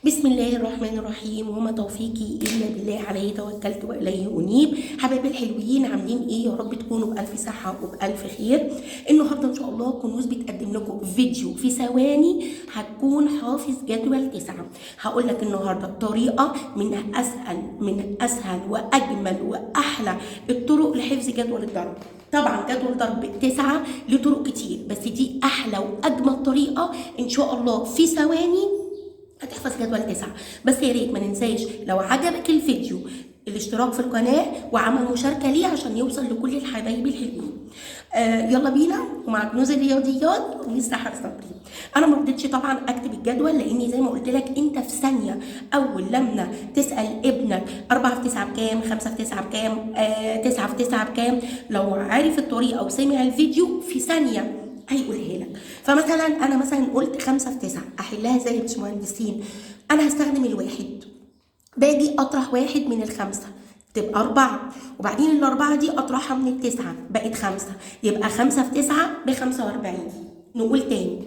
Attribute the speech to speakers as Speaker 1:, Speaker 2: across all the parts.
Speaker 1: بسم الله الرحمن الرحيم، وما توفيقي الا بالله، عليه توكلت واليه انيب. حبايبي الحلوين، عاملين ايه؟ يا رب تكونوا بالف صحة وبالف خير. النهارده ان شاء الله كنوز بتقدم لكم فيديو في ثواني هتكون حافظ جدول 9. هقول لك النهارده طريقه من اسهل واجمل واحلى الطرق لحفظ جدول الضرب. طبعا جدول ضرب 9 له طرق كتير، بس دي احلى واجمل طريقه ان شاء الله في ثواني هتحفظ جدول 9. بس يا ريت ما ننساش لو عجبك الفيديو الاشتراك في القناة وعمل مشاركة ليه عشان يوصل لكل الحبايب الحلوين. يلا بينا ومع كنوز الرياضيات ومس سحر صبري. انا ما رضيتش طبعا اكتب الجدول لاني زي ما قلت لك انت في ثانية اول لما تسأل ابنك 4 في 9 بكام، 5 في 9 بكام، 9 في 9 بكام، لو عارف الطريقة وسمع الفيديو في ثانية هيقولها لك. فمثلا انا مثلا قلت 5 في 9، احلها ازاي يا باشمهندسين؟ انا هستخدم الواحد، باجي اطرح 1 من 5 تبقى 4، وبعدين ال4 دي اطرحها من 9 بقت 5، يبقى 5 في 9 ب45. نقول تاني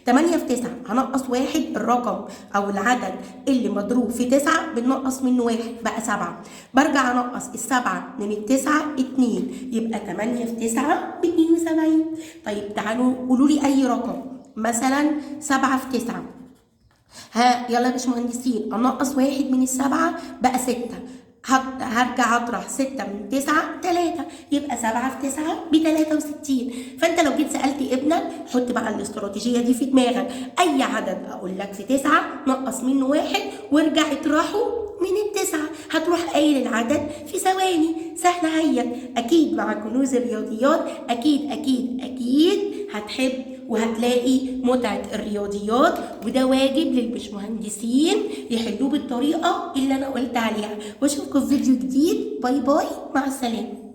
Speaker 1: 8 في 9 هنقص 1، الرقم او العدد اللي مضروب في 9 بنقص منه 1 بقى 7، برجع انقص 7 من 9 2، يبقى 8 في 9 ب72. طيب تعالوا قولوا لي اي رقم، مثلا 7 في 9. ها يلا يا باشمهندسين، انقص 1 من 7 بقى 6، هرجع اطرح 6 من 9 3، يبقى 7 في 9 ب63. فانت لو جيت سالت ابنك حط بقى الاستراتيجية دي في دماغك، اي عدد اقول لك في 9 نقص منه 1 وارجع اطرحه من 9، هتروح قايل العدد في ثواني. سهلة هي، اكيد مع كنوز الرياضيات اكيد اكيد اكيد هتحب وهتلاقي متعة الرياضيات، وده واجب للبشمهندسين يحلوه بالطريقة اللي أنا قلت عليها. وأشوفكم في فيديو جديد. bye bye، مع السلامة.